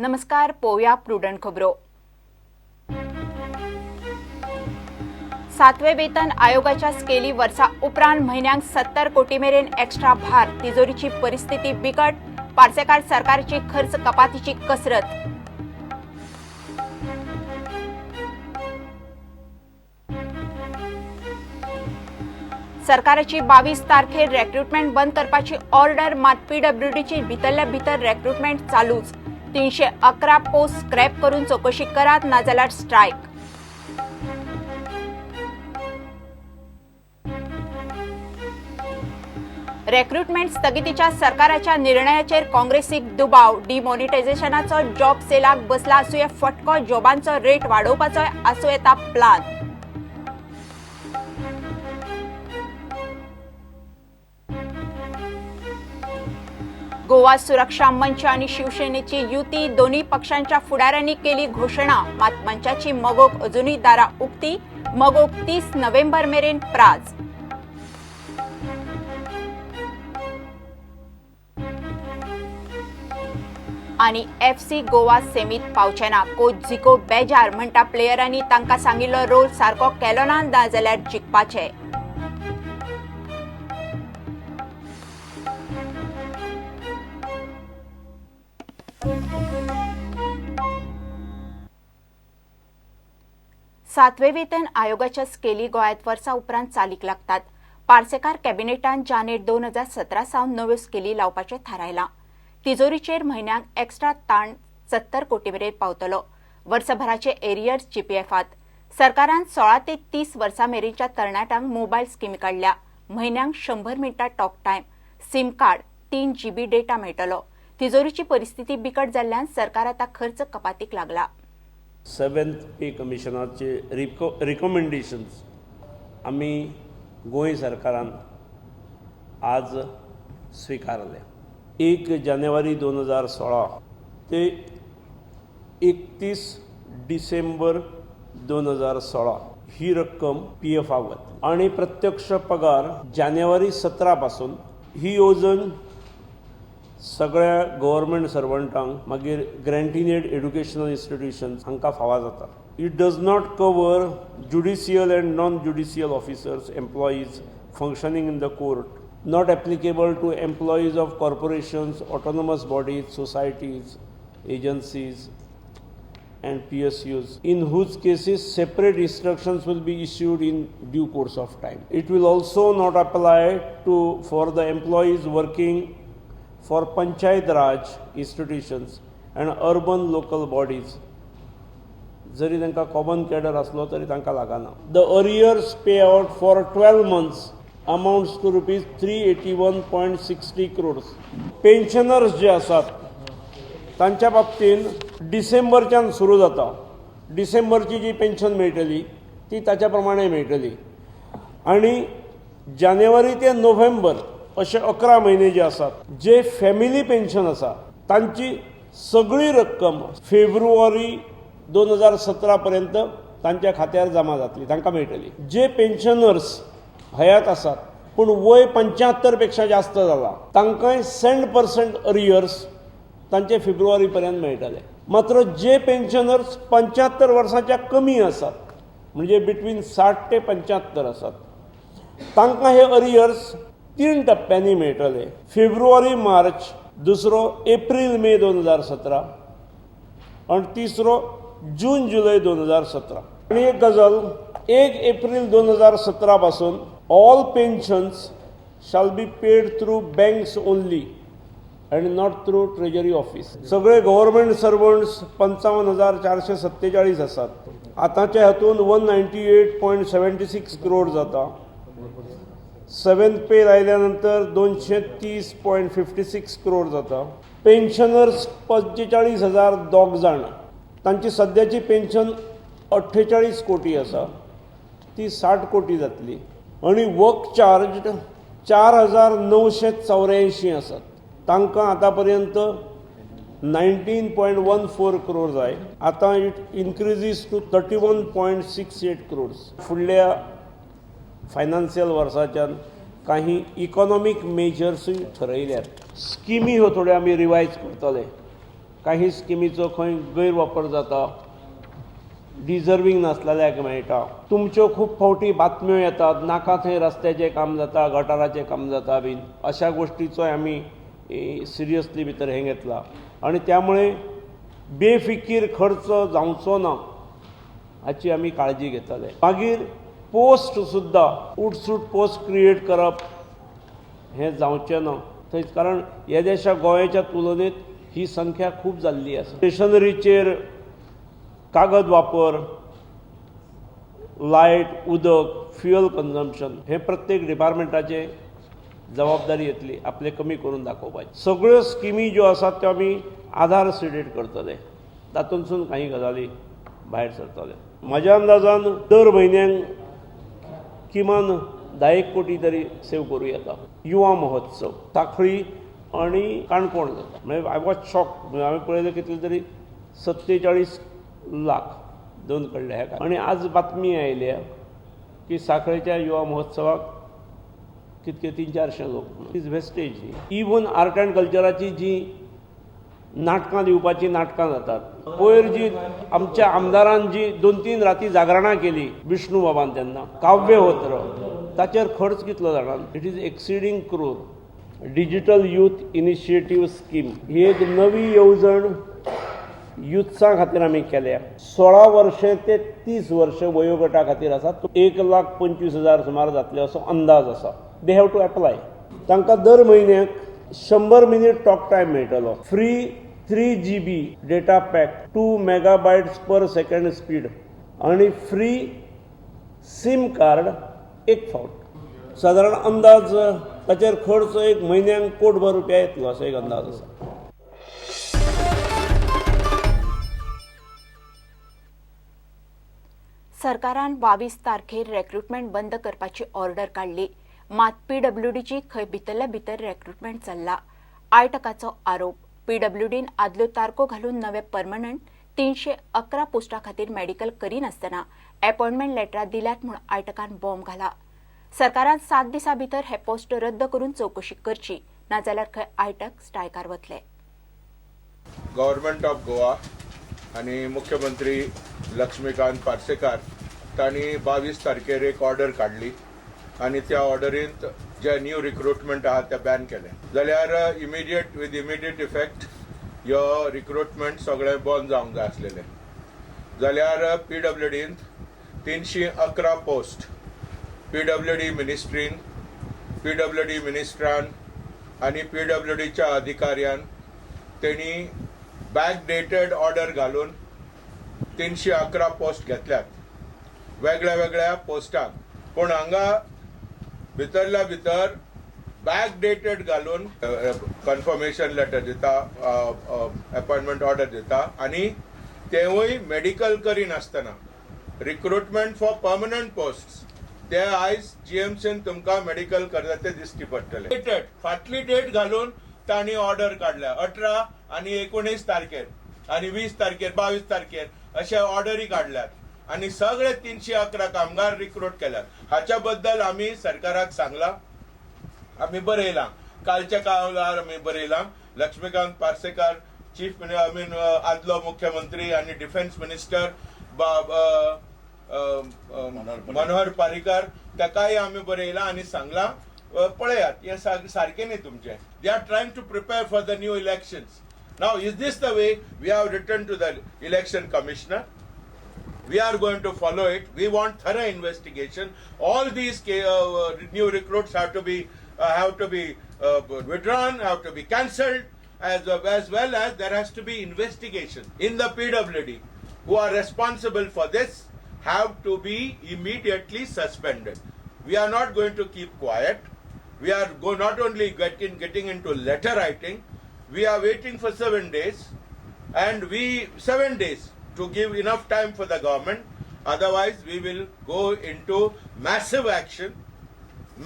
नमस्कार, पोवया प्रुडंट खबरो. सातवे वेतन आयोगाच्या स्केली वर्सा उपरांत म्हयन्यांक 70 कोटी मेरेन एक्स्ट्रा भार. तिजोरीची परिस्थिती बिकट. पार्सेकार सरकारची खर्च कपातीची कसरत. सरकाराची 22 तारखेर रेक्रुटमेंट बंद करपाची ऑर्डर, मात पीडब्ल्यूडीची भितरल्या भितर रेक्रुटमेंट चालूच. 311 पोस्ट स्क्रॅप करून चौकशी करात, नाजाल्यार स्ट्रायक. रेक्रुटमेंट स्थगितीच्या सरकाराच्या निर्णयाचेर काँग्रेसीक दुबाव. डिमॉनिटायझेशनाचो जॉब सेलाक बसला आसुये फटको. जॉबांचो रेट वाडोवपाचोय आसूं येता प्लान. गोवा सुरक्षा मंच आणि शिवसेनेची युती, दोन्ही पक्षांच्या फुडाऱ्यांनी केली घोषणा. मात मंचाची मगोक अजूनही दारा उक्ती. मगोक 30 नोव्हेंबर मेरेन प्राज. आणि एफसी गोवा सेमीत पावचे ना. कोच झिको बेजार, म्हणटा प्लेयरांनी तांकां सांगिल्लो रोल सारको केलो ना, नाजाल्यार जिखपाचे. सातवे वेतन आयोगाच्या स्केली गोंयांत वर्सा उपरांत चालीक लागतात. पार्सेकार कॅबिनेटान जानेर 2017 सावन नव्यो स्केली लावपाचें थारायलां. तिजोरीचेर म्हयन्याक एक्स्ट्रा ताण 70 कोटी मेरेन पावतलो. वर्सभराचे एरियर्स जीपीएफात. सरकारान 16 ते 30 वर्सां मेरेनच्या तरणाट्यांक मोबायल स्कीम काडल्या. म्हयन्याक 100 मिनटां talk time, SIM card, 3 GB data मेळटलो. तिजोरीची परिस्थिती बिकट जाल्ल्यान सरकार आतां खर्च कपातीक लागला. सेवन्थ पे कमिशनाचे रिकमेंडेशन्स आमी गोंय सरकारान आज स्विकारले. 1 जानेवारी 2016 ते 31 डिसेंबर 2016 ही रक्कम पी एफाक वतली आनी प्रत्यक्ष पगार जानेवारी 17 पासून. ही येवजण सगळ्या गव्हर्मेंट सर्वंटांक, मागीर ग्रँट इन एड एड्युकेशनल इन्स्टिट्युशन्स हांकां फावा जाता. It does not cover judicial and non judicial officers, employees functioning in the court, not applicable to employees of corporations, autonomous bodies, societies, agencies and PSUs, in whose cases separate instructions will be issued in due course of time. It will also not apply to for the employees working for Panchayat Raj institutions and urban local bodies. जरी तांकां common cadre आसलो तरी तांकां लागना. The arrears pay out for 12 months amounts to ₹381.60 crores. Pensioners जे आसात तांच्या बाबतीन डिसेंबरच्यान सुरू जाता. डिसेंबरची जी पेन्शन मेळटली ती ताच्या प्रमाणे मेळटली आनी जानेवारी ते नोव्हेंबर अशे 11 म्हयने जे आसात, जे फॅमिली पेन्शन आसा तांची सगळी रक्कम फेब्रुवारी 2017 पर्यंत तांच्या खात्यार जमा जातली, तांकां मेळटली. जे पेन्शनर्स हयात आसात पूण वय 75 पेक्षा जास्त जाला, तांकांय 100% अरियर्स तांचे फेब्रुवारी पर्यंत मेळटले. मात्र जे पेन्शनर्स 75 वर्सांच्या कमी आसात, म्हणजे बिटवीन 60 ते 75 आसात, तांकां हे अरियर्स तीन टप्प्यांनी मेळटले. फेब्रुवारी मार्च, दुसरो एप्रील मे 2017 आनी तिसरो जून जुलय 2017. आनी एक गजाल, 1 एप्रील 2017 पासून all pensions shall be paid through banks only and not through treasury office. सगळे गव्हर्मेंट सर्वंट्स 55,447 आसात. आतांच्या हातून 198.76 crore जाता. सेवन्थ पे लायल्या नंतर 230.56 crore जाता. पेन्शनर्स 45,000 दोग जाण, तांची सद्याची पेन्शन 48 कोटी आसा, ती 60 कोटी जातली. आनी वर्क चार्ज 4984 आसात, तांकां आतां पर्यंत 19.14 crore जाय. आतां it increases to 31.68 crores. फुडल्या फायनान्शियल वर्साच्यान काही इकॉनॉमीक मेजर्सूय थरयल्यात. स्किमी ह्यो थोड्यो आमी रिवायज करतले. काही स्किमीचो खंय गैरवापर जाता, डिजर्वींग नासलेल्याक मेळटा. तुमच्यो खूब फावटी बातम्यो येतात, नाका थंय रस्त्याचें काम जाता, गटाराचें काम जाता बीन अशा गोश्टीचोय आमी सिरियसली भितर हें घेतलां आनी त्यामुळे बेफिकीर खर्च जावचो ना हाची आमी काळजी घेतले. मागीर पोस्ट सुद्दां उठसूट पोस्ट क्रिएट करप हें जावचें ना थंयच, कारण येद्याशा गोंयाच्या तुलनेत ही संख्या खूब जाल्ली आसा. स्टेशनरीचेर कागद वापर, लायट, उदक, फ्युअल कन्जम्पशन हे प्रत्येक डिपार्टमेंटाचे जबाबदारी येतली आपले कमी करून दाखोवपाची. सगळ्यो स्किमी ज्यो आसात त्यो आमी आधार सिडेड करतले, तातूंतसून काही गजाली भायर सरतले. म्हज्या अंदाजान दर म्हयन्याक किमान 10 कोटी तरी सेव करूं येता. युवा महोत्सव सांखळी आनी काणकोण जाता, म्हणजे I was shock. हांवें पळयलें कितले तरी 47 लाख दोन कडले हेका. आनी आज बातमी आयल्या की सांखळेच्या युवा महोत्सवाक कितके 300-400 लोक. Is wastage. न्ही, इवन आर्ट अँड कल्चराची जी नाटकां दिवपाची नाटकां जातात, पयर जी आमच्या आमदारान जी 2-3 राती जागरणां केली विष्णू बाबान तेन्ना काव्यहोत्र, ताचेर खर्च कितलो जाणा? It is exceeding crore. Digital youth initiative scheme ही एक नवी येवजण युथ्सां खातीर आमी केल्या. 16 वर्षे ते 30 वर्ष वयोगटा खातीर आसा. 1,25,000 सुमार जातले असो अंदाज आसा. They have to apply. तांकां दर म्हयन्याक 100 मिनीट टॉक टायम मेळटलो, free 3 GB data pack, 2 megabytes per second speed आनी फ्री सीम कार्ड एक फावट. सादारण अंदाज ताचेर खर्च एक म्हयन्याक कोटभर रुपया येतलो असो एक अंदाज आसा. सरकारान 22 तारखेर रेक्रुटमेंट बंद करपाची ऑर्डर काडली, मात पीडब्ल्यूडीची खंय भितरल्या भितर रेक्रुटमेंट चल्ला. आयटकाचो आरोप. पीडब्ल्यूडीन आदल्यो तारखो घालून नवे परमनंट 311 पोस्टा खातीर मेडिकल करिनासतना अपॉयंटमेंट लेटरां दिल्यात म्हूण आयटकान बॉम्ब घाला. सरकारान 7 दिसां भितर हे पोस्ट रद्द करून चवकशी करची, नाजाल्यार खंय आयटक स्ट्रायकार वतले. गव्हर्नमेंट ऑफ गोवा आनी मुख्यमंत्री लक्ष्मीकांत पार्सेकार तांणी 22 तारखेर एक ऑर्डर काडली आनी त्या ऑर्डरींत जे न्यू रिक्रुटमेंट आहा ते बॅन केलें. जाल्यार इमिडिएट विथ इमिडिएट इफेक्ट ह्यो रिक्रुटमेंट सगळें बंद जावंक जाय आसलेलें. जाल्यार पी डब्ल्यू डींत 311 पोस्ट पी डब्ल्यू डी मिनिस्ट्रीन, पी डब्ल्यू डी मिनिस्ट्रान आनी पी डब्ल्यू डीच्या अधिकाऱ्यान तेणी बॅक डेटेड ऑर्डर घालून 311 पोस्ट घेतल्यात वेगळ्या वेगळ्या पोस्टांक. पूण हांगा भितरल्या भितर बॅक डेटेड घालून कन्फर्मेशन लेटर दिता, अपॉयंटमेंट ऑर्डर दिता आनी तेवूय मेडिकल करिनासतना रिक्रुटमेंट फॉर पर्मनंट पोस्ट ते आयज जीएमसीन तुमकां मेडिकल करता ते दिश्टी पडटले. डेटेड फाटली डेट घालून तांणी ऑर्डर काडल्या 18 आनी 19 तारखेर आनी 20 तारखेर 22 तारखेर अशे ऑर्डरी काडल्यात आनी सगळे 311 कामगार रिक्रूट केल्यात. हाच्या बद्दल आमी सरकाराक सांगलां, आमी बरयलां, कालच्या काळार आमी बरयलां. Laxmikant Parsekar chief I mean आदलो मुख्यमंत्री आनी डिफेन्स मिनिस्टर मनोहर पारीकर ताकाय आमी बरयलां आनी सांगलां, पळयात हें सारकें न्ही तुमचें. They are trying to prepare for the new elections. Now is this the way? We have written to the election commissioner. We are going to follow it. We want thorough investigation. All these new recruits have to be withdrawn, have to be cancelled, as well as there has to be investigation in the PWD. Who are responsible for this have to be immediately suspended. We are not going to keep quiet. We are not only getting into letter writing. We are waiting for 7 days, and we 7 days to give enough time for the government. Otherwise, we will go into massive action.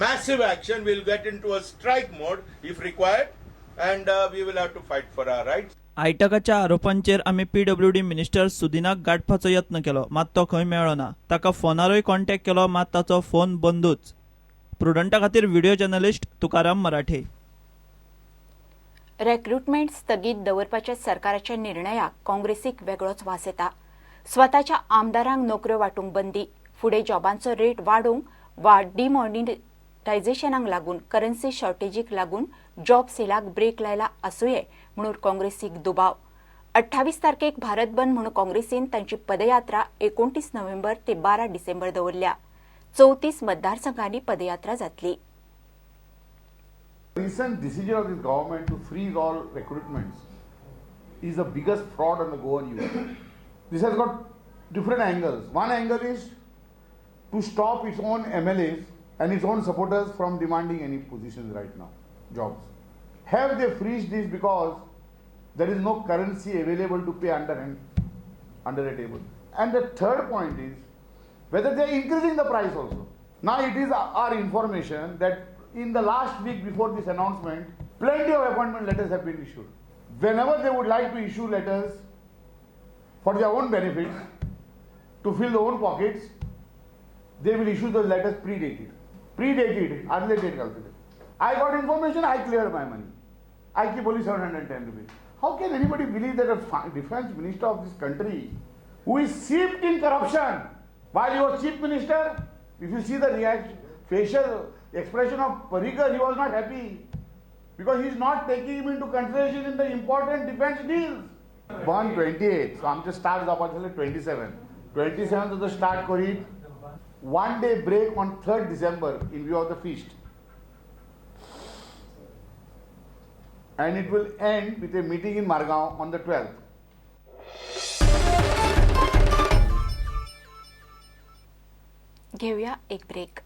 Massive action. We will get into a strike mode if required, and we will have to fight for our rights. आयटकाच्या आरोपांचेर आमी PWD minister सुदिनाक गाठपाचो यत्न केलो, मात तो खंय मेळ्ळो ना. ताका फोनारूय contact केलो, मात ताचो फोन बंदूच. प्रुडंटा खातीर व्हिडिओ जर्नलिस्ट तुकाराम मराठे. रेक्रुटमेंट स्थगीत दवरपाच्या सरकाराच्या निर्णयाक काँग्रेसीक वेगळोच वास येता. स्वताच्या आमदारांक नोकऱ्यो वांटूंक बंदी, फुडें जॉबांचो रेट वाडोवंक वा डिमॉनिटायझेशनाक लागून करन्सी शॉर्टेजीक लागून जॉब सेलाक ब्रेक लायला आसुये म्हणून काँग्रेसीक दुबाव. 28 तारखेक भारत बंद म्हणून काँग्रेसीन तांची पदयात्रा 29 नोव्हेंबर ते 12 डिसेंबर दवरल्या. 34 मतदारसंघांनी पदयात्रा जातली. Recent decision of this government to freeze all recruitments is the biggest fraud on the Goan youth. This has got different angles. One angle is to stop its own MLAs and its own supporters from demanding any positions right now, jobs. Have they freezed this because there is no currency available to pay underhand, under the table? And the third point is whether they are increasing the price also. Now it is our information that in the last week before this announcement, plenty of appointment letters have been issued. Whenever they would like to issue letters for their own benefits, to fill their own pockets, they will issue those letters predated. Predated, undated calculated. I got information, I cleared my money. I keep only 710 rupees. How can anybody believe that a defense minister of this country who is seeped in corruption, while he was chief minister, if you see the reaction, facial expression of Parrikar, he was not happy because he is not taking him into consideration in the important defense deals. 128, so आमचे start जावपाचे आसले 27. 27 तो start करीत one day break on 3rd December in view of the feast. And it will end with a meeting in Margao on the 12th. घेऊया एक break.